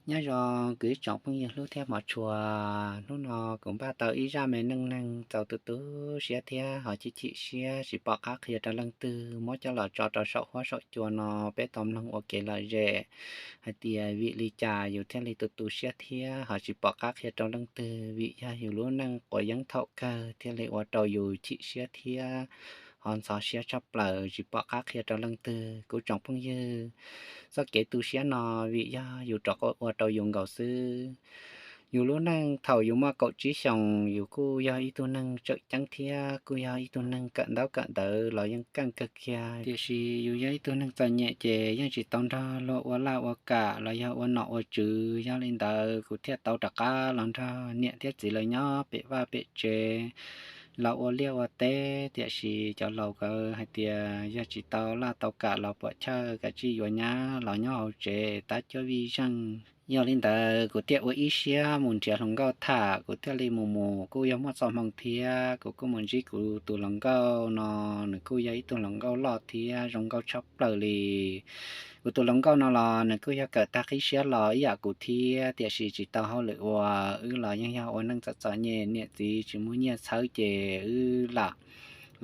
Nyob zoo kuv ib tsoom phooj ywg hlub thiab hmov tshua, hnub no kuv npaj tau ib zaj me neej neeg txaus tu tu siab thiab ho chim chim siab tsis pom qab qhia rau leej twg, muab coj los tso rau saum huab saum cua no peb tau mloog ua kev lom zem hais tias vim li cas yus thiaj li tu tu siab thiab ho tsis pom qab qhia rau leej twg, vim yog yus lub neej quav yeeb thaum kawg thiaj li ua rau yus chim siab thiab ho ntxhov siab tshaj plaws tsis pom qab qhia rau leej twg. Kuv tsoom phooj ywg, txoj kev tu siab no vim yog yus rov ua rau yus nkaus xwb. Yus lub neej thaum yus muaj kaum tsib xyoos yus kuj yog ib tug neeg tseem ceeb thiab kuj yog ib tug neeg kawm ntaub kawm ntawv los yeej keej kawg kiag, tiam sis yus yog ib tug neeg txom nyem ces yeej tsis tau nrog luag ua laj ua kam los yog ua nom ua tswv. Yog li ntawd kuv thiaj tau rov qab los nrog niam thiab txiv lawv nyob pem vaj pem tsev los ua liaj ua teb, tiam sis cov laus nkawd hais tias yog tsis tau laj tau kam los puam chawj, kav tsij yuav nyab los nyob hauv tsev tab cuab vij zeej. Yog li ntawd kuv thiaj ua ib siab mus nrhiav hluas nkauj tham, kuv thiaj li mus mus kuj yog muaj txoj hmoo thiab kuv kuj mus ntsib kuv tus hluas nkauj no. Nws kuj yog ib tug hluas nkauj loj thiab zoo nkauj tshaj plaws li. Kuv tus hluas nkauj no los nws kuj yog kawm tag qib siab los ib yam kuv thiab, tiam sis tsis tau hauj lwm ua, wb los yeej yog ua neej txom txom nyem, niam txiv tsis muaj nyiaj txhawb ces wb lam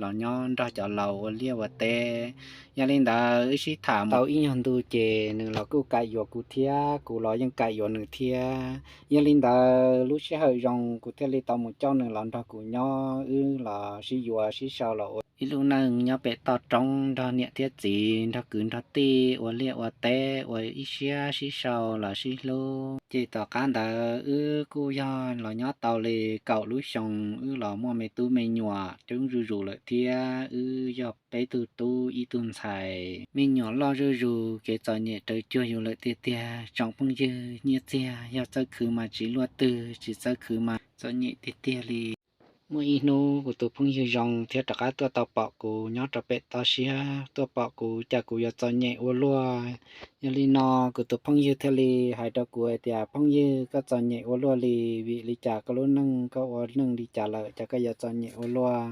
los nyob nrog cov laus ua liaj ua teb. Yog li ntawd wb sib tham tau ib nyuag ntu ces nws los kuj kam yuav kuv thiab kuv los yeej kam yuav nws thiab. Yog li ntawd lub sij hawm zoo kuv thiaj li tau mus coj nws los nrog kuv nyob, wb los sib yuav sib sau los ua ib lub neej nyob pem toj roob nrog niam thiab txiv nrog kwv nrog tij ua liaj ua teb ua ib siab sib sau los sib hlub. Ces tom qab ntawd wb kuj yog los nyob tau li kaum lub xyoo, wb los muaj me tub me nyuam coob zuj zus lawm thiab wb yog peb tug tub ib tug ntxhais. Me nyuam loj zuj zus, kev txom nyem raws cuag yus lawm tiag tiag, tsoom phooj ywg, nyiaj txiag yog txawj khwv mas tsis luaj twg, tsis txawj khwv mas txom nyem tiag tiag li. Muaj ib hnub kuv tus phooj ywg zoo thiab rov qab tuaj tau pom kuv nyob rau pem toj siab, tuaj pom kuv cas kuv yuav txom nyem ua luaj. Yog li no kuv tus phooj ywg thiaj li hais rau kuv hais tias, phooj ywg, koj txom nyem ua luaj li, vim li cas koj lub neej koj ua neej li cas lawm cas koj yuav txom nyem ua luaj.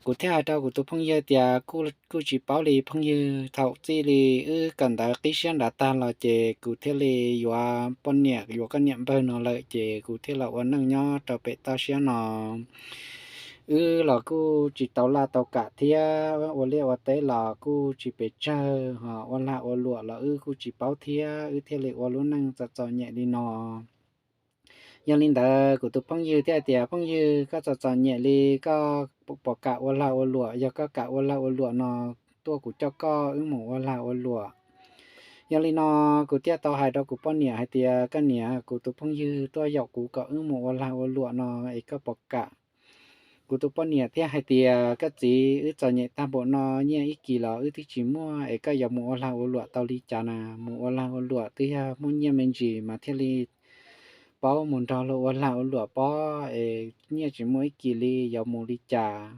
Kuv thiaj hais rau kuv tus phooj ywg tias, kuj tsis paub li phooj ywg, thaum txij li wb kawm ntawv qib siab nrad tag los ces kuv thiaj li yuav poj niam yuav koj niam npawg no lawm ces kuv thiaj los ua neej nyob rau pem toj siab no. Wb los kuj tsis tau laj tau kam thiab ua liaj ua teb los kuj tsis pes tsawg, ho ua lag ua luam los wb kuj tsis paub thiab wb thiaj li ua lub neej txom txom nyem li no. Yog li ntawd kuv tus phooj ywg thiaj hais tias, phooj ywg, koj txom txom nyem li, koj puas kam ua lag ua luam? Yog koj kam ua lag ua luam no tuaj kuv coj koj wb mus ua lag ua luam. Yog li no kuv thiaj tau hais rau kuv poj niam hais tias, koj niam, kuv tus phooj ywg tuaj yaum kuv kom wb mus ua lag ua luam no es koj puas kam? Kuv tus poj niam thiaj hais tias, koj txiv, wb txom nyem tag npaum no, nyiaj ib kis los wb twb tsis muaj es koj yuav mus ua lag ua luam tau li cas na? Mus ua lag ua luam twb yog muaj nyiaj me ntsis mas thiaj li paub mus nrog luag ua lag ua luam pob es nyiaj tsis muaj ib kis li yuav mus li cas?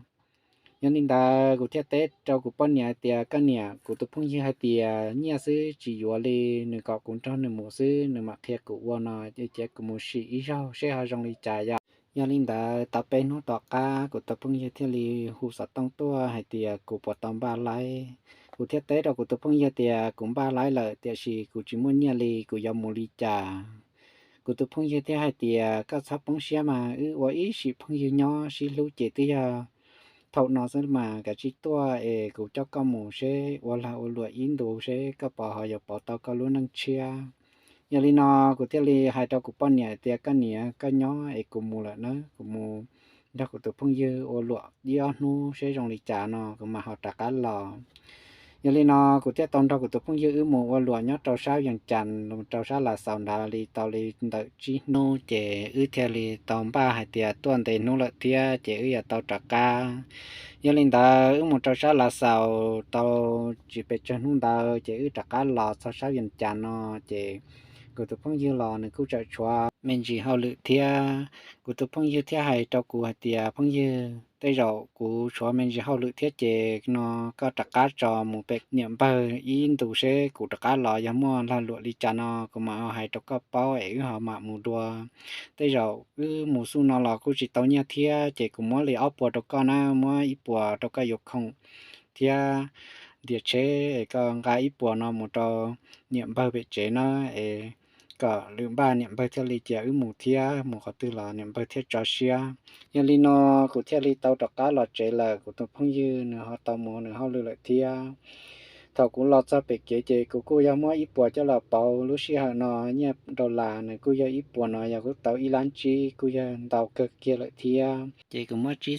Yog li ntawd kuv thiaj teb rau kuv poj niam hais tias, koj niam, kuv tus phooj ywg hais tias nyiaj xwb tsis yuav li, nws kom kuv nrog nws mus xwb nws mam qhia kuv ua no, ces kuv mus sim ib zaug seb ho zoo li cas yom. Yog li ntawd tau peb hnub tom qab kuv tus phooj ywg thiaj li hu xov tooj tuaj hais tias kuv puas tau npaj laib. Kuv thiaj teb rau kuv tus phooj ywg tias kuv npaj laib lawm tiam sis kuv tsis muaj nyiaj li, kuv yuav mus li cas? Kuv tus phooj ywg thiaj hais tias koj txhob poob siab mas, wb ua ib sim phooj ywg nyob sib hlub ces twb yog thaum no xwb mas, kav tsij tuaj es kuv coj koj mus seb ua lag ua luam ib ntus seb koj puas ho yuav pauv tau koj lub neej tshiab. Yog li no kuv thiaj li hais rau kuv poj niam tias koj niam, koj nyob es kuv mus lawm na, kuv mus nrog kuv tus phooj ywg ua luam ib ob hnub seb zoo li cas no kuv mam ho rov qab los. Yog li no kuv thiaj tau nrog kuv tus phooj ywg wb mus ua luam nyob rau sab Vees Cas, rau sab Las Xaus nrad li tau li ntawm tsib hnub ces wb thiaj li tau npaj hais tias tuaj ntev hnub lawm thiab ces wb yuav tau rov qab. Yog li ntawd wb mus rau sab Las Xaus tau tsis pes tsawg hnub ntawd ces wb rov qab los txog sab Vees Cas no ces kuv tus phooj ywg los nws kuj tseem tshuav me ntsis hauj lwm thiab. Kuv tus phooj ywg thiaj hais rau kuv hais tias, phooj ywg, tej zaum kuv tshuav me ntsis hauj lwm thiab ces no koj rov qab tso mus pem niam npawg ib ntus seb kuv rov qab los yog muaj lag luam li cas no kuv mam hais rau koj paub es wb ho mam mus dua. Tej zaum wb mus xub no los kuj tsis tau nyiaj thiab ces kuv muab li ob puas rau koj na, muab ib puas rau koj yuav khoom thiab ntias tsheb es koj nqa ib puas no mus rau niam npawg pem tsev na es kom lwm npaj niam npawg thiaj li cia wb mus thiab, mus qhov twg los niam npawg thiaj tso siab. Yog li no kuv thiaj li tau rov qab los tsev lawm, kuv tus phooj ywg nws ho tau mus nws hauj lwm lawm thiab. Thaum kuv los txog pem kev ces kuv kuj yog muab ib puas coj los pauv, lub sij hawm no nyiaj dollar nws kuj yog ib puas no yog kuj tau ib lab tsib, kuj yog ntau kawg kiag lawm thiab. Ces kuv muab tsib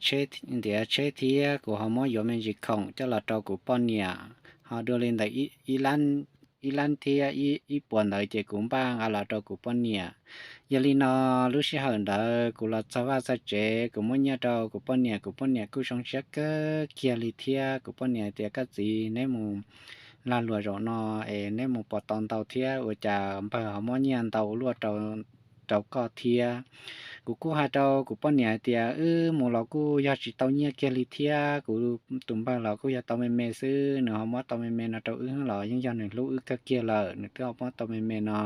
xees ntiav tsheb thiab kuv ho muab yuav me ntsis khoom coj los rau kuv poj niam, ho dua li ntawm ib lab thiab ib puas ntawd ces kuv npaj nqa los rau kuv poj niam. Yog li no lub sij hawm ntawd kuv los txog vaj txog tsev, kuv muab nyiaj rau kuv poj niam, kuv poj niam kuj zoo siab kawg kiag li thiab. Kuv poj niam tias, koj txiv, neb mus lag luam zaum no es neb mus puas tau ntau thiab, ua cas npawg ho muab nyiaj ntau ua luaj rau koj thiab? Kuv kuj hais rau kuv poj niam hais tias, wb mus los kuj yog tsis tau nyiaj kiag li thiab, kuv tus npawg los kuj yog tau me me xwb, nws ho muab tau me me no rau wb los yeej yog nws hlub wb kawg kiag lawm, nws twb ho muab tau me me no.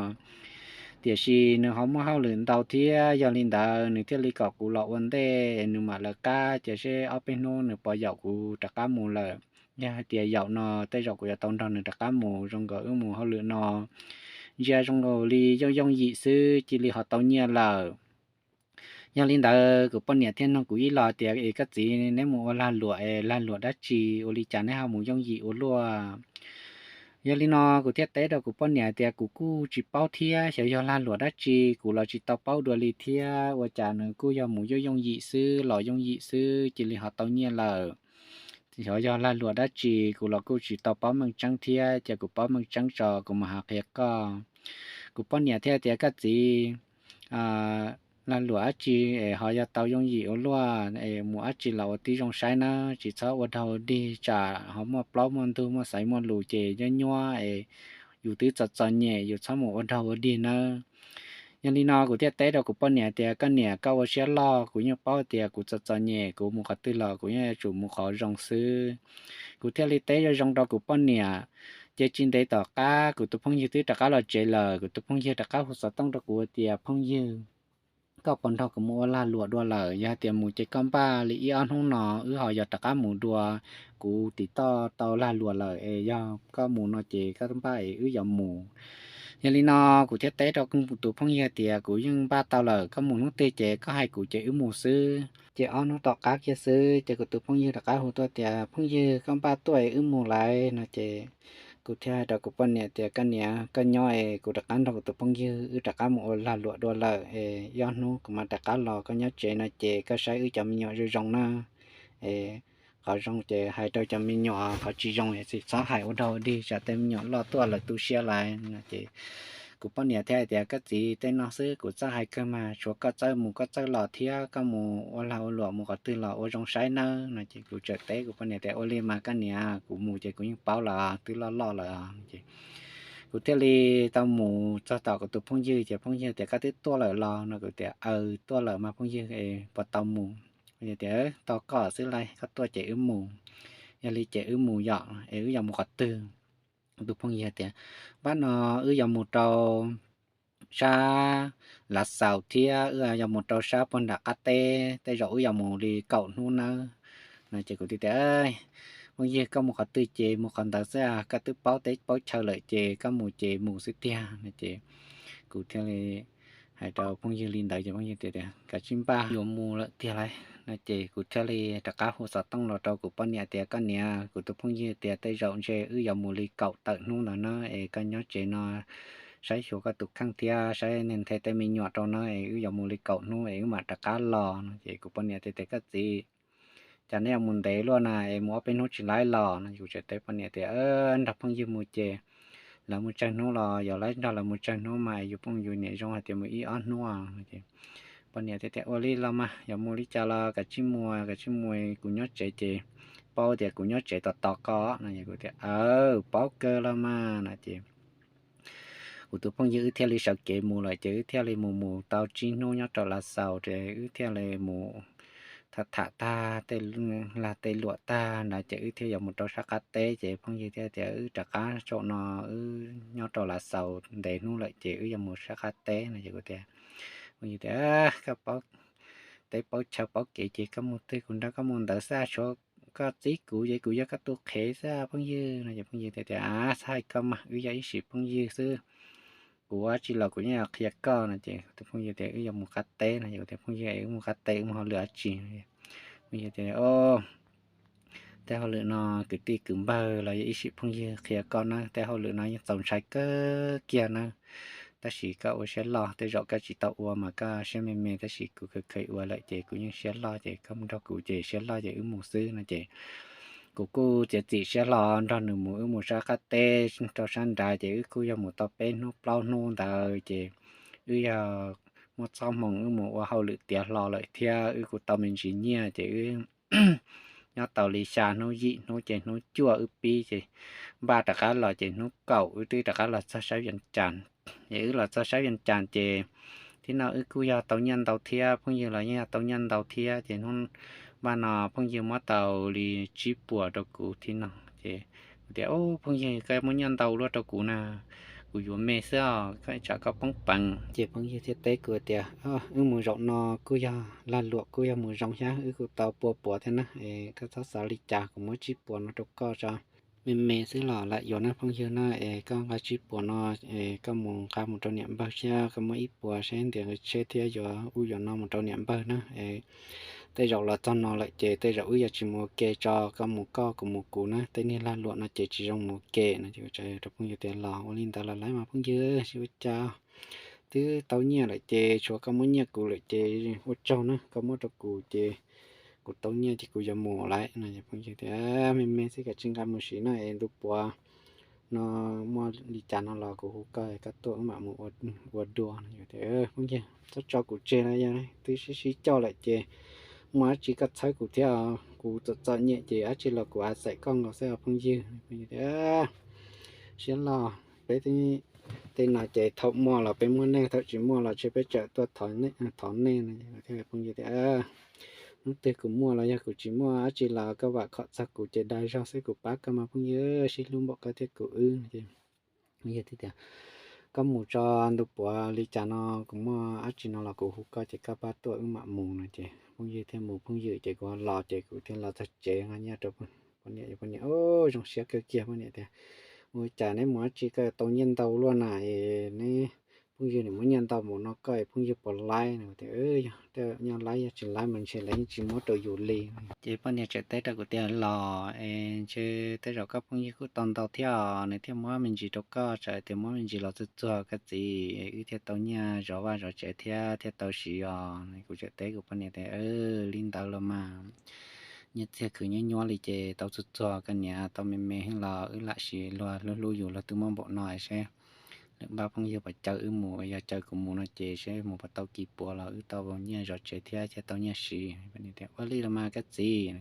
Tiam sis nws ho muaj hauj lwm ntau thiab, yog li ntawd nws thiaj li kom kuv los ua ntej, nws mam lawv qab, ces seb ob peb hnub nws puas yaum kuv rov qab mus lawm. Yog hais tias yaum no tej zaum kuv yuav tau nrog nws rov qab mus, zoo nkaus wb mus hauj lwm no ntsia zoo nkaus li yooj yooj yim xwb cia li ho tau nyiaj lawm. Yog li ntawd kuv poj niam thiaj nug kuv ib los tias, es koj txiv, neb mus ua lag luam es lag luam dab tsi ua li cas neb ho mus yooj yim ua luaj? Yog li no kuv thiaj teb rau kuv poj niam tias, kuv kuj tsis paub thiab, xyov yog lag luam dab tsi, kuv los tsis tau paub dua li thiab, ua cas nws kuj yog mus yooj yooj yim xwb, los yooj yim xwb cia li ho tau nyiaj lawm. Xyov yog lag luam dab tsi, kuv los kuj tsis tau paub meej tseeb thiab, cia kuv paub meej tseeb tso kuv mam ho qhia koj. Kuv poj niam thiaj tias, koj txiv, lag luam dab tsi es ho yog tau yooj yim ua luaj, es mus dab tsi los ua tib zoo saib nawb, tsis txhob ua dog ua dig, tsam ho muaj plaub muaj ntug muaj xaiv muaj lus ces nyob nyuab es yus twb txom txom nyem, yus txhob mus ua dog ua dig nawb. Yog li no kuv thiaj teb rau kuv poj niam tias, koj niam, koj ua siab loj, kuv yeej paub tias kuv txom txom nyem, kuv mus qhov twg los kuv yeej yuav tsum mus qhov zoo xwb. Kuv thiaj li teb zoo zoo rau kuv poj niam. Ces tsis ntev tom qab kuv tus phooj ywg twb rov qab los tsev lawm, kuv tus phooj ywg rov qab hu xov tooj rau kuv tias, phooj ywg, koj puas nrog kuv mus ua lag luam dua lawm? Yog hais tias mus ces koj npaj li ib ob hnub no wb ho yog rov qab mus dua. Kuv tim toj tau lag luam lawm es yog koj mus no ces koj npaj es wb yuav mus. Yog li no kuv thiaj teb rau kuv tus phooj ywg tias, kuv yeej npaj tau lawm, koj mus hnub twg ces koj hais kuv ces wb mus xwb. Ces ob hnub tom qab kiag xwb ces kuv tus phooj ywg rov qab hu tuaj tias, phooj ywg, koj npaj tuaj es wb mus lawm no ces kuv thiaj hais rau kuv poj niam tias, koj niam, koj nyob es kuv rov qab nrog kuv tus phooj ywg wb rov qab mus ua lag luam dua lawm es ib ob hnub kuv mam rov qab los, koj nyob tsev no ces koj saib wb cov me nyuam zoo zoo na. Es qhov zoo ces hais rau cov me nyuam, qhov tsis zoo es tsis txhob hais ua dog ua dig tsam tej me nyuam loj tuaj lawv tu siab lawm no ces kuv poj niam thiaj hais tias, koj txiv, tej no xwb kuv txawj hais kawg mas, tshuav koj txawj mus koj txawj los thiab, koj mus ua lag ua luam mus qhov twg los ua zoo saib nawb no ces kuv txawm teb kuv poj niam tias, ua li mas koj niam, kuv mus ces kuv yeej paub lawm, twb loj loj lawm es kuv thiaj li tau mus txog tom kuv tus phooj ywg ces phooj ywg tias, koj twb tuaj lawm los no? Kuv tias, aws, tuaj lawm mas phooj ywg, es puas tau mus? Tias, tau koj xwb lauj, koj tuaj ces wb mus. Yog li ces wb mus yom, es wb yuav mus qhov twg? Tus phooj ywg tias, npaj no wb yuav mus rau sab Lav Xaus thiab wb yuav mus rau sab puag nram qab teb, tej zaum wb yuav mus li kaum hnub nawb no ces kuv thiaj tias, phooj ywg, koj mus qhov twg ces mus qhov ntawd xwb, koj twb paub teb paub chaw lawm ces koj mus ces mus xwb tiag no ces kuv thiaj li hais rau phooj ywg li ntawd ces phooj ywg tias, kav tsij npaj, yuav mus lawm tiag lauj no ces kuv thiaj li rov qab hu xov tooj los rau kuv poj niam tias, koj niam, kuv tus phooj ywg tias tej zaum ntshe wb yuav mus li kaum tawm hnub ntawd na, es koj nyob tsev no saib xyuas koj tus kheej thiab saib neeg nthe tej me nyuam rau na, es wb yuav mus li kaum hnub es wb mam rov qab los no ces kuv poj niam thiaj tias, koj txiv, cas neb yuav mus ntev luaj na, es mus ob peb hnub tsis laib los no? Kuv txawm teb poj niam tias, nrog phooj ywg mus ces lawv mus tsawg hnub los yog lawv nrog lawv mus tsawg hnub mas yus phooj yus niam zoo hais tias mus ib ob hnub. Poj niam thiaj tias, ua li los mas, yuav mus li cas los kav tsij mus, kav tsij mus, kuv nyob tsev ces paub tias kuv nyob tsev tos tos koj no. Kuv tias, aws, paub kawg los mas no ces kuv tus phooj ywg wb thiaj li sawv kev mus lawm ces wb thiaj li mus mus tau tsib hnub nyob rau Lav Xaus ces wb thiaj li mus tham tham tag tej lag tej luam tag ntawd ces wb thiaj yuav mus rau sab qab teb ces phooj ywg thiaj tias, wb rov qab saum no, wb nyob rau Lav Xaus ntev hnub lawm ces wb yuav mus sab qab teb no ces kuv tias, phooj ywg tias, koj paub teb paub chaw paub kev ces koj mus twg kuv nrog koj mus ntawd xwb, tshuav koj txib kuv ces kuv yog koj tus qhev xwb phooj ywg no ces phooj ywg thiaj tias, txhob hais koj mas, wb yog ib sim phooj ywg xwb. kuv ua dab tsi los kuv yeej qhia koj no. Ces tus phooj ywg tias, Wb yuav mus qab teb no. Ces kuv tias, Phooj ywg, wb mus qab teb wb mus hauj lwm dab tsi? Phooj ywg tias, Tej hauj lwm no kwv tij kwv npawg los yog ib sim phooj ywg qhia koj na, tej hauj lwm no yeej txaus ntshai kawg kiag na. Tab sis koj ua siab loj, tej zaum koj tsis tau ua mas koj siab me me, tab sis kuv kheev ua lawm ces kuv yeej siab loj, ces koj mus nrog kuv ces siab loj ces wb mus xwb no. Ces kuv kuj txiav txim siab hlo nrog nws mus, wb mus sab qab teb rau sab nrad ces wb kuj yog mus tau peb hnub plaub hnub ntawd ces wb yog muaj txoj hmoo wb mus ua hauj lwm tiav hlo lawm thiab wb kuj tau me ntsis nyiaj ces wb nyob tau li xya hnub yim hnub ces hnub cuaj wb pib ces npaj rov qab los ces hnub kaum wb twb rov qab los txog sab Vias Cas. Ces wb los txog sab Vias Cas ces thib no wb kuj yog tau nyiaj ntau thiab, phooj ywg los yeej yog tau nyiaj ntau thiab ces hnub npaj no phooj ywg muab tau li tsib puas rau kuv thib no. Ces kuv tias, Ub, phooj ywg, koj muab nyiaj ntau luaj rau kuv na, kuv yuav me xwb os, koj tsam koj poob peev. Ces phooj ywg thiaj teb kuv tias, Wb mus zaum no kuj yog lag luam kuj yog mus zoo thiab, wb kuj tau pua puas thiab na, es koj txhob xav li cas, kuv muab tsib puas no rau koj tso. Me me xwb los lam yuav na phooj ywg na, es koj nqa tsib puas no es koj mus nqa mus rau niam npawg thiab, koj muab ib puas seb ntiav tsheb thiab yuav ub yuav no mus rau niam npawg na. Tej zaum los txog no lawm ces tej zaum wb yuav tsis mus ua ke tso, koj mus koj kuv mus kuv na, tej niag lag luam no ces tsis zoo mus ua ke no. Ces rau phooj ywg tias, Los ua li ntawd los lawm mas phooj ywg, tsis ua cas, twb tau nyiaj lawm ces tshuav koj muab nyiaj kuv lawm ces ua tsaug na, koj muab rau kuv ces kuv tau nyiaj ces kuv yuav mus lawm no. Phooj ywg tias, Me me xwb, kav tsij nqa mus siv na, es ntu puav no muaj li cas no los kuv hu koj, koj tuaj wb mam mus ua dua no. Phooj ywg, txhob tso kuv tseg no, yog twb sib sib coj lawm ces muaj dab tsi koj txhawb kuv thiab, kuv txom txom nyem ces dab tsi los kuv a xaim koj nkaus xwb os phooj ywg. Siab loj, peb tej no ces thaum muaj los peb muab nej, thaum tsis muaj los ces peb tsawm tuaj thov nej no. Phooj ywg tias, Hnub twg kuv muaj los yog kuv tsis muaj dab tsi los koj vam khom txog kuv ces dag zog xwb, kuv pab koj mas phooj ywg, sib hlub npaum koj thiab kuv wb. Phooj ywg thiaj tias, Koj mus tso, ntu puav li cas no kuv muaj dab tsi no los kuv hu koj ces koj pab tuaj wb mam mus no. Ces phooj ywg thiaj mus phooj ywg ces kuv los ces kuv thiaj los txog tsev nqa nyiaj rau poj niam. Poj niam zoo siab kawg kiag, poj niam tias, Ua cas neb mus dab tsi koj tau nyiaj ntau luaj na, es neb phooj ywg nim muab nyiaj ntau mus no koj es phooj ywg puas laib no? Tias, Yog tej nyob laib, yog tsis laib mas ntshe lawv yeej tsis muab rau yus li. Ces poj niam txawm teb rau kuv tias, Los es ntshe tej zaum koj phooj ywg kuj tau ntau thiab os, nws thiaj muab me ntsis rau koj, txawm tias muab me ntsis los txuag txuag koj txiv, wb thiaj tau nyiaj zov vaj zov tsev thiab thiaj tau siv os. Kuv txawm teb kuv poj niam tias, Li ntawd los mas nyiaj txiag khwv nyuab nyuab li ces tau txuag txuag koj niam, tau me me heev los wb lam siv, luag hlub hlub yus luag twb muab npaum no seb lwm npab phooj ywg puas caw wb mus, yog caw kuv mus no ces seb mus puas tau kis puav los wb tau nyiaj zov tsev thiab thiaj tau nyiaj siv. Ua li los mas koj txiv.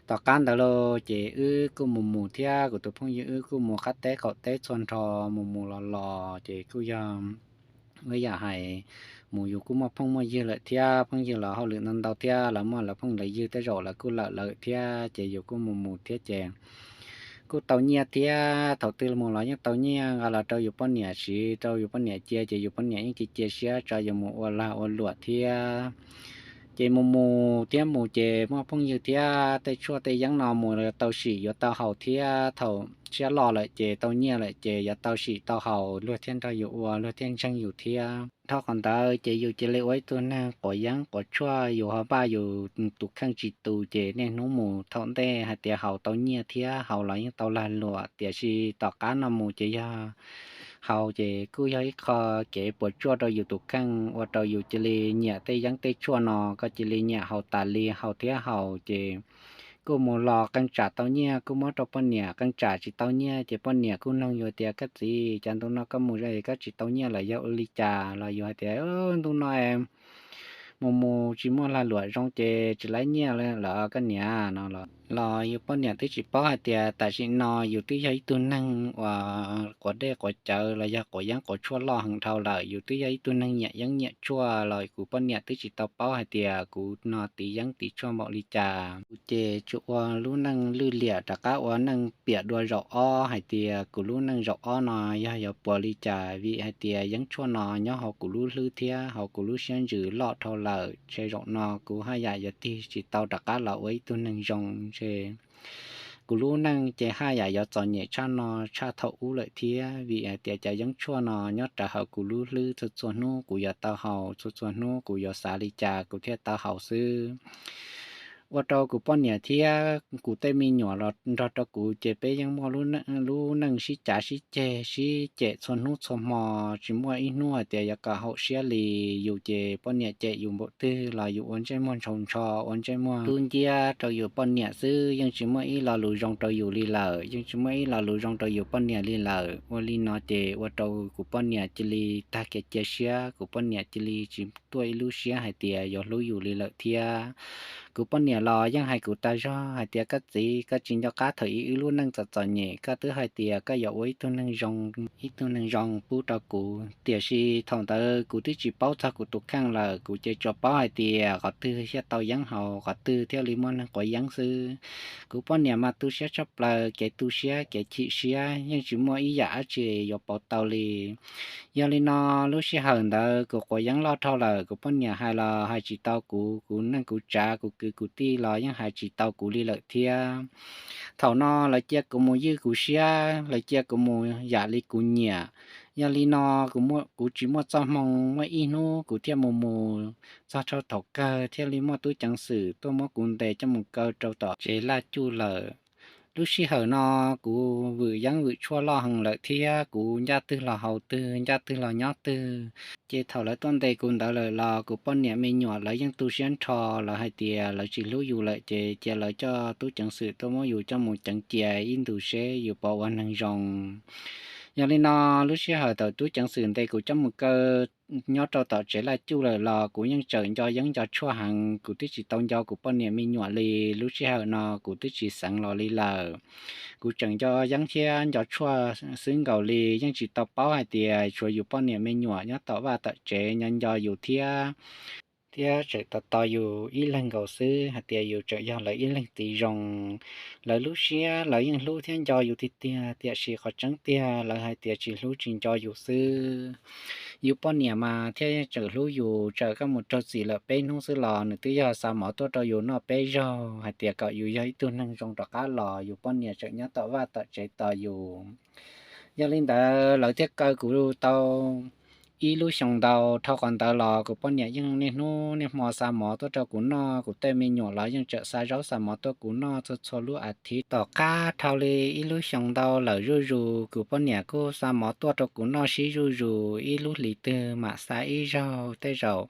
Tom qab ntawd los ces wb kuj mus mus thiab, kuv tus phooj ywg wb kuj mus qab teb qaum teb txhua nrho, mus mus los los ces kuj yog ua yam hais mus yus kuj muaj phooj muaj ywg lawm thiab, phooj ywg los hauj lwm ntau ntau thiab, lawv muaj lawv phooj lawv ywg tej zaum lawv kuj lawm lawm thiab, ces yus kuj mus mus thiab ces kuj tau nyiaj thiab, thaum twg mus los yeej tau nyiaj nqa los rau yus poj niam siv, rau yus poj niam cia, ces yus poj niam yeej cia cia siab tso yus mus ua lag ua luam thiab. Ces mus mus thiab mus ces muaj phooj ywg thiab tej tshuaj tej yeeb no mus los yuav tau sim yuav tau haus thiab, thaum siab loj lawm ces tau nyiaj lawm ces yuav tau sim tau haus, luag thiaj nrog yus ua, luag thiaj ntseeg yus thiab. Dhau qhov ntawd ces yus cia li ua ib tug neeg quav yeeb quav tshuaj, yus ho npaj yus tus kheej tsis tu, ces niaj hnub mus thaum ntej hais tias haus tau nyiaj thiab haus los yeej tau lag luam, tiam sis tom qab no mus ces yog haus ces kuj yog ib qho kev puas tsuaj rau yus tus kheej, ua rau yus cia li nyiam tej yeeb tej tshuaj no, koj cia li nyiam haus tas li, haus thiab haus ces kuj mus los qee tsam tau nyiaj kuj muab rau poj niam, qee tsam tsis tau nyiaj ces poj niam kuj noog yus tias, Koj txiv, cas ntu no koj mus es koj tsis tau nyiaj lawm, yog ua li cas? Los yus hais tias, Ntu no mus mus tsis muaj lag luam zoo ces tsis laib nyiaj lawm koj niam no. Los yus poj niam twb tsis paub hais tias tam sim no yus twb yog ib tug neeg uas quav dej quav cawv los yog quav yeeb quav tshuaj loj heev dhau lawm, yus twb yog ib tug neeg nyiam yeeb nyiam tshuaj los kuv poj niam twb tsis tau paub hais tias kuv no tiv yeeb tiv tshuaj npaum li cas. Kuv ces tsuas ua lub neej lwj liam rov qab ua neej piam dua zaum ob hais tias kuv lub neej zaum ob no yog yuav puas li cas, vim hais tias yeeb tshuaj no nyob hauv kuv lub hlwb thiab hauv kuv lub siab ntsws loj dhau lawm, ntshe zaum no kuv haj yam yuav tig tsis tau rov qab los ua ib tug neeg zoo, ntshe Kuv lub neej ces haj yam yuav txom nyem tshaj no tshaj thaum ub lawm thiab, vim hais tias cov yeeb tshuaj no nyob rawv hauv kuv lub hlwb, txhua txhua hnub kuv yuav tau haus, txhua txhua hnub kuv yuav xav li cas kuv thiaj tau haus xwb. Ua rau kuv poj niam thiab kuv tej me nyuam los nrog rau kuv ces peb yeej muaj lub neej sib cav sib ceg sib cem txhua hnub txhua hmo, tsis muaj ib hnub hais tias yuav kom haum siab li. Yus ces poj niam cem yus npaum twg los yus ua ntsej muag ntshau ntsho, ua ntsej muag dub nciab rau yus poj niam xwb, yeej tsis muaj ib lo lus zoo rau yus li lawm, yeej tsis muaj ib lo lus zoo rau yus poj niam li lawm. Ua li no ces ua rau kuv poj niam cia li tag kev cia siab, kuv poj niam cia li tsis tuaj ib lub siab hais tias yuav hlub yus li lawm thiab. Kuv poj niam los yeej hais kuv tas zog hais tias, koj txiv, koj tsis nco qab thaum ub wb lub neej txom txom nyem, koj twb hais tias koj yuav ua ib tug neeg zoo, ib tug neeg zoo pub rau kuv. Tiam sis thaum ntawd kuv twb tsis paub txog kuv tus kheej lawm, kuv ces tsuas paub hais tias qhov twg thiaj tau yeeb haus, qhov twg thiaj li muaj neeg quav yeeb xwb. Kuv poj niam mas tu siab tshaj plaws, kev tu siab kev chim siab yeej tsis muaj ib yam dab tsi yuav pauv tau li. Yog li no, lub sij hawm ntawd kuv quav yeeb loj dhau lawm, kuv poj niam hais los hais tsis tau kuv, kuv neej kuv tsav, kuv kwv kuv tij los yeej hais tsis tau kuv li lawm thiab. Thaum no lawv cia kuv mus ywj kuv siab, lawv cia kuv mus yam li kuv nyiam. Yog li no, kuv tsis muaj txoj hmoo, muaj ib hnub kuv thiaj mus mus, txog rau thaum kawg thiaj li muaj tub ceev xwm tuaj muab kuv ntes coj mus kaw rau tom tsev laj cuj lawm. Lub sij hawm no kuv vwm yeeb vwm tshuaj loj heev lawm thiab kuv ncaj twg los haus twg, ncaj twg los nyob twg. Ces thaum lawv tuaj ntes kuv ntawd lawm los kuv poj niam me nyuam lawv yeej tu siab nrho, lawv hais tias lawv tsis hlub yus lawm ces cia lawv coj tub ceev xwm tuaj muab yus coj mus ceev cia ib ntus seb yus puas ua neeg zoo. Yog li no, lub sij hawm thaum tub ceev xwm ntes kuv coj mus kaw nyob rau tom tsev laj cuj lawm los kuv yeej tseem nco yeeb nco tshuaj heev, kuv twb tsis tau nco kuv poj niam me nyuam li. Lub sij hawm no kuv twb tsis xeev los li lawm, kuv tseem nco yeeb thiab nco tshuaj xwb nkaus li, yeej tsis tau paub hais tias tshuav yus poj niam me nyuam nyob tom vaj tom tsev nyob nco yus thiab, thiab tseem tos tos yus ib leeg nkaus xwb, hais tias yus tseem yog lawv ib leeg txiv zoo. Lawv lub siab lawv yeej hlub thiab nco yus tiag tiag, tiam sis qhov tseeb tiag lawv hais tias tsis hlub tsis nco yus xwb. Yus poj niam mas thiaj tseem hlub yus, txawm koj mus raug txim lawm peb hnub xwb los nws twb yog xa mov tuaj rau yus noj peb zaug hais tias kom yus yog ib tug neeg zoo rov qab los, yus poj niam tseem nyob tom vaj tom tsev tos yus. Yog li ntawd lawv thiaj kaw kuv tau ib lub xyoos ntau. Dhau qhov ntawd los kuv poj niam yeej niaj hnub niaj hmo xa mov tuaj rau kuv noj, kuv tej me nyuam los yeej tseem xa zaub xa mov tuaj kuv noj txhua txhua lub as thiv. Tom qab dhau li ib lub xyoos ntau lawm zuj zus, kuv poj niam kuj xa mov tuaj rau kuv noj sib zuj zus, ib lub hlis twg mam xa ib zaug, tej zaum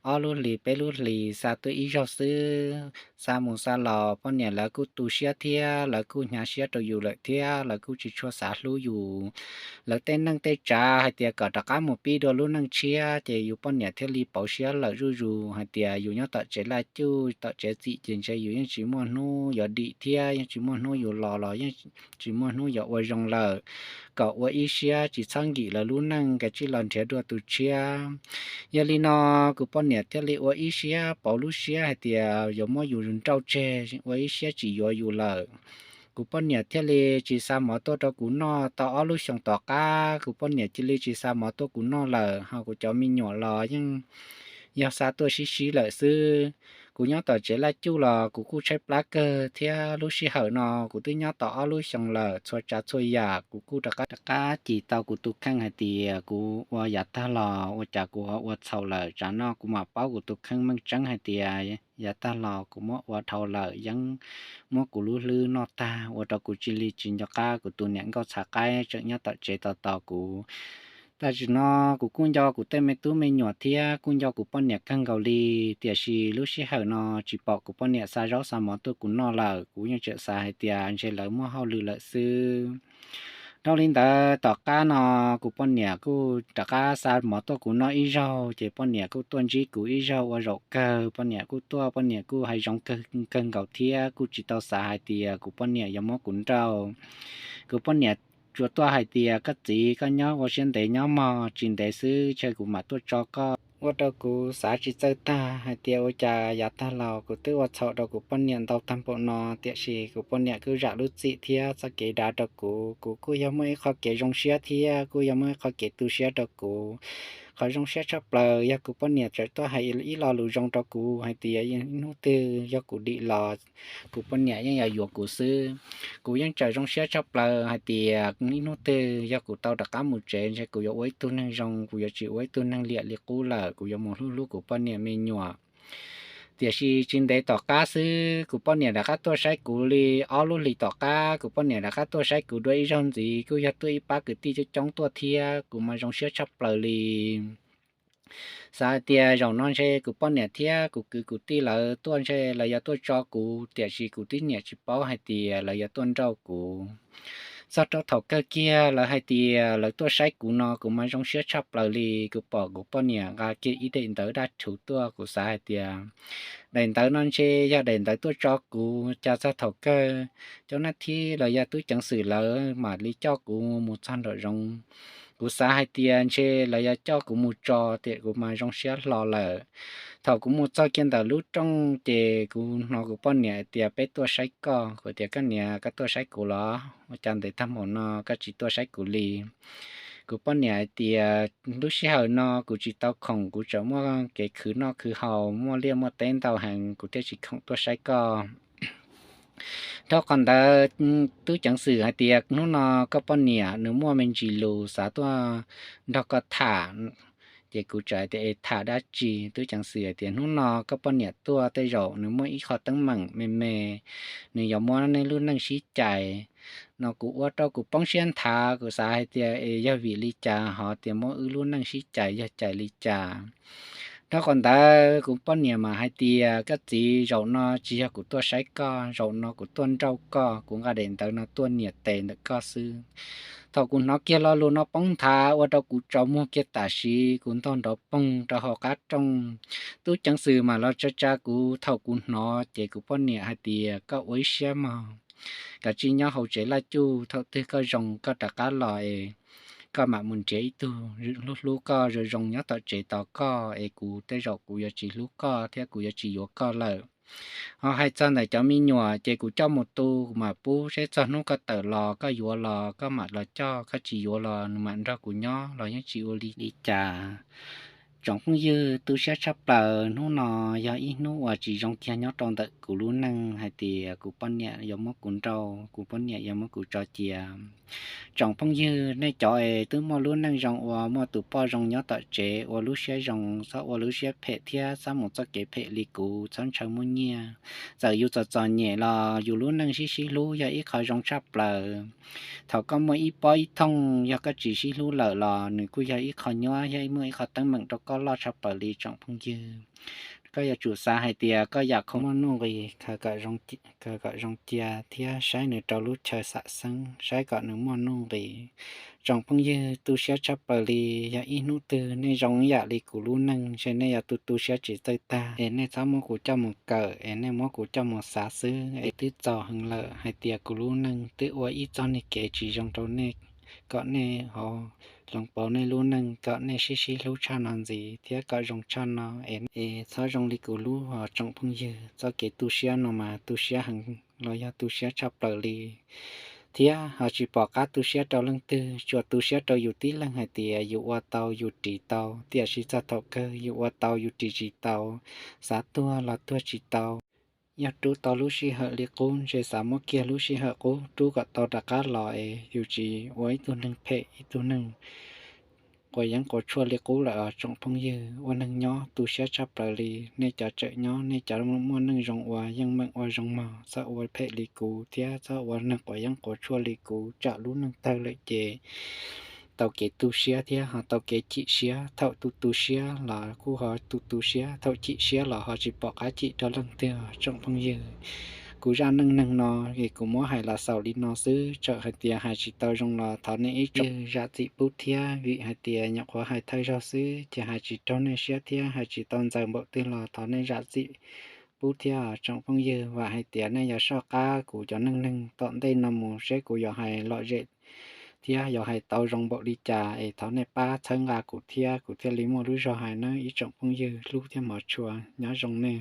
ob lub hlis peb lub hlis xa tuaj ib zaug xwb. Xa mus xa los poj niam lawv kuj tu siab thiab lawv kuj hnyav siab rau yus lawm thiab lawv kuj tsis tshua xav hlub yus. Lawv tej neej tej tsav hais tias kom rov qab mus pib dua lub neej tshiab, ces yus poj niam thiaj li pauv siab lawm zuj zus hais tias yus nyob tom tsev laj cuj tom tsev txim ces ntshe yus yeej tsis muaj hnub yuav dim thiab yeej tsis muaj hnub yus los los yeej tsis muaj hnub yuav ua zoo lawm, kom ua ib siab tsis txhob nkim lawv lub neej, kav tsij los nrhiav dua tus tshiab. Yog li no, kuv poj niam thiaj li ua ib siab pauv lub siab hais tias yuav muab yus nrauj tseg, ua ib siab tsis yuav yus lawm. Kuv poj niam thiaj li tsis xa mov tuaj rau kuv noj. Tau ob lub xyoos tom qab kuv poj niam cia li tsis xa mov tuaj kuv noj lawm, ho kuv cov me nyuam los yeej yog xa tuaj sib sib lawm xwb. Kuv nyob tom tsev laj cuj los kuv kuj tshaib plab kawg thiab. Lub sij hawm no kuv twb nyob tau ob lub xyoos lawm, txhua tsav txhua yam kuv kuj rov qab rov qab cim tau kuv tus kheej hais tias kuv ua yav tag los ua cas kuv ho ua txhaum lawm. Tsam no kuv mam paub kuv tus kheej meej tseeb hais tias yav tag los kuv muab ua dhau lawm, yeeb muab kuv lub hlwb noj tag, ua rau kuv cia li tsis nco qab kuv tus niam nkauj txhav qaib tseem nyob tom tsev tos tos kuv. Tam sim no kuv kuj nco kuv tej me tub me nyuam thiab kuj nco kuv poj niam kawg nkaus li, tiam sis lub sij hawm no tsis pom kuv poj niam xa zaub xa mov tuaj kuv noj lawm, kuv yeej tseem xav hais tias ntshe lawv muaj hauj lwm lawm xwb. Dhau li ntawd tom qab no kuv poj niam kuj rov qab xa mov tuaj kuv noj ib zaug, ces poj niam kuj tuaj ntsib kuv ib zaug ua zaum kawg. Poj niam kuj tuaj, poj niam kuj hais zoo kawg nkaus thiab kuj tsis tau xav hais tias kuv poj niam yuav muab kuv nrauj. Kuv poj niam tsuas tuaj hais tias, koj txiv, koj nyob ua siab ntev nyob mog, tsis ntev xwb chaw kuv mam tuaj tso koj. Ua rau kuv xav tsis txawj tag hais tias ua cas yav tag los kuv twb ua txhaum rau kuv poj niam ntau tag npaum no, tiam sis kuv poj niam kuj zam lub txim thiab txoj kev dav rau kuv. Kuv kuj yog muaj ib qho kev zoo siab thiab kuj yog muaj ib qho kev tu siab rau kuv. qhov zoo siab tshaj plaws yog kuv poj niam txawm tuaj hais ib lo lus zoo rau kuv hais tias ib hnub twg yog kuv dim los kuv poj niam yeej yuav yuav kuv xwb. Kuv yeej txawm zoo siab tshaj plaws hais tias ib hnub twg yog kuv tau rov qab mus tsev ntshe kuv yuav ua ib tug neeg zoo, kuv yuav tsis ua ib tug neeg liam li qub lawm, kuv yuav mus hlub hlub kuv poj niam me nyuam. Tiam sis tsis ntev tom qab xwb kuv poj niam rov qab tuaj saib kuv li ob lub hlis tom qab, kuv poj niam rov qab tuaj saib kuv dua ib zaug ntxiv, kuj yog tuaj ib pab kwv tij coob coob tuaj thiab, kuv mas zoo siab tshaj plaws li. Xav hais tias zaum no ntshe kuv poj niam thiab kuv kwv kuv tij lawv tuaj ntshe lawv yuav tuaj tso kuv, tiam sis kuv twb niam tsis paub hais tias lawv yuav tuaj nrauj kuv. Txog rau thaum kawg kiag lawv hais tias lawv tuaj saib kuv no kuv mas zoo siab tshaj plaws li. Kuv pom kuv poj niam nqa kiag ib daim ntawv dab thuv tuaj, kuv xav hais tias daim ntawv no ntshe yog daim ntawv tuaj tso kuv, cas txog thaum kawg cov nab thib los yog tub ceev xwm lawv mam li coj kuv mus txog nraum zoov. Kuv xav hais tias ntshe lawv yuav coj kuv mus tso, tiam kuv mas zoo siab hlo lawm. Thaum kuv mus txog kiag ntawm lub rooj ces kuv hnov kuv poj niam tias peb tuaj saib koj. Kuv tias koj niam, koj tuaj saib kuv los? Ua cas ntev tag npaum no koj tsis tuaj saib kuv li? Kuv poj niam hais tias lub sij hawm no kuv tsis tau khoom, kuv tseem muaj kev khwv noj khwv haus, muaj liaj muaj teb ntau heev, kuv thiaj tsis khoom tuaj saib koj. Dhau qhov ntawd, tub ceev xwm hais tias hnub no koj poj niam nws muaj me ntsis lus xav tuaj nrog koj tham, ces kuv txawm hais tias es tham dab tsi? Tub ceev xwm hais tias hnub no koj poj niam tuaj tej zaum nws muaj ib qho teeb meem me me, nws yuav muab nej lub neej sib cais no. Kuv ua rau kuv poob siab nthav, kuv xav hais tias es yog vim li cas ho tias muab wb lub neej sib cais, yog cais li cas? Dhau qhov ntawd kuv poj niam mas hais tias koj txiv, zaum no tsis yog kuv tuaj saib koj, zaum no kuv tuaj nrauj koj, kuv nqa daim ntawv no tuaj nias tes ntawm koj xwb. Thaum kuv hnov kiag lo lus no poob nthav ua rau kuv tsaus muag kiag tam sim, kuv ntog nrov poog rau hauv qab rooj. Tub ceev xwm mas los tsa tsa kuv, thaum kuv hnov ces kuv poj niam hais tias koj ua ib siab mog, kav tsij nyob hauv tsev laj cuj, thaum twg koj zoo koj rov qab los es koj mam mus nrhiav ib tug hlub hlub koj zoo zoo nyob tom tsev tos koj, es kuv tej zaum kuv yuav tsis hlub koj thiab kuv yuav tsis yuav koj lawm. Ho hais txog ntawm cov me nyuam ces kuv coj mus tu, kuv mam pub seb txog hnub koj tawm los koj yuav los koj mam los coj, koj tsis yuav los nws mam nrog kuv nyob los yeej tsis ua li li cas. Tsoom phooj ywg, tu siab tshaj plaws, hnub no yog ib hnub uas tsis zoo kiag nyob rau ntawm kuv lub neej hais tias kuv poj niam yuav muab kuv nrauj, kuv poj niam yuav muab kuv tso cia. Tsoom phooj ywg, nej cov es twb muaj lub neej zoo ua muaj tus poj zoo nyob tom tsev, ua lub siab zoo, txhob ua lub siab phem thiab txhob mus txoj kev phem li kuv, txhob ntshaw muaj nyiaj. Txawm yus txom txom nyem los yus lub neej sib sib hlub yog ib qho zoo tshaj plaws. Thaum koj muaj ib pob ib thooj, yog koj tsis sib hlub lawm los nws kuj yog ib qho nyuab, yog muaj ib qho teeb meem rau koj loj tshaj plaws li tsoom phooj ywg. Koj yuav tsum xav hais tias koj yam khoom muaj nuj nqis, khaws kom zoo cia thiab saib nws rau lub chaw xam xeeb, saib kom nws muaj nuj nqis. Tsoom phooj ywg, tu siab tshaj plaws li, yog ib hnub twg nej zoo ib yam li kuv lub neej ntshe nej yuav tu tu siab tsis txawj tag, es nej txhob muab kuv coj mus kawm, es nej muab kuv coj mus xav xwb, es twb txaus heev lawm hais tias kuv lub neej twb ua ib txoj niag kev tsis zoo rau nej, kom nej ho hloov pauv nej lub neej, kom nej sib sib hlub tshaj no ntxiv thiab kom zoo tshaj no, es txhob zoo li kuv lub os tsoom phooj ywg. Txoj kev tu siab no mas tu siab heev los yog tu siab tshaj plaws li, thiab ho tsis pom qab tu siab rau leej twg, tsuas tu siab rau yus tib leeg hais tias yus ua tau yus ris tau, tiam sis txog thaum kawg yus ua tau yus ris tsis tau, xav tuag los tuag tsis tau. Yog rub tau lub sij hawm li qub ntshe xav muab kiag lub sij hawm qub rub kom tau rov qab los es yus tsis ua ib tug neeg phem, ib tug neeg quav yeeb quav tshuaj li qub lawm os tsoom phooj ywg. Ua neeg nyob tu siab tshaj plaws li, nej cov tseem nyob nej cov muaj neej zoo ua yeej meem ua zoo mog, txhob ua phem li kuv thiab txhob ua neeg quav yeeb quav tshuaj li kuv, tsam lub neej tawg lawm ces tau kev tu siab thiab ho tau kev chim siab. Thaum tu tu siab los kuj ho tu tu siab, thaum chim siab los ho tsis pom qab chim rau leej twg os tsoom phooj ywg. Kuv zaj neej neeg no es kuv muab hais los xaus li no xwb, txawm hais tias hais tsis tau zoo los thov nej ib tsoom zam txim pub thiab, vim hais tias nyuam qhuav hais thawj zaug xwb ces hais tsis raug nej siab thiab hais tsis tau ntxaws npaum twg los thov nej zam txim pub thiab tsoom phooj ywg. Vam hais tias nej yuav soj qab kuv cov neej neeg tom ntej no mus seb kuv yuav hais lom zem thiab yuav hais tau zoo npaum li cas es thov nej pab txhawb nqa kuv thiab kuv thiaj li muaj lub zog hais nawb ib tsoom phooj ywg hlub thiab hmov tshua. Nyob zoo nej.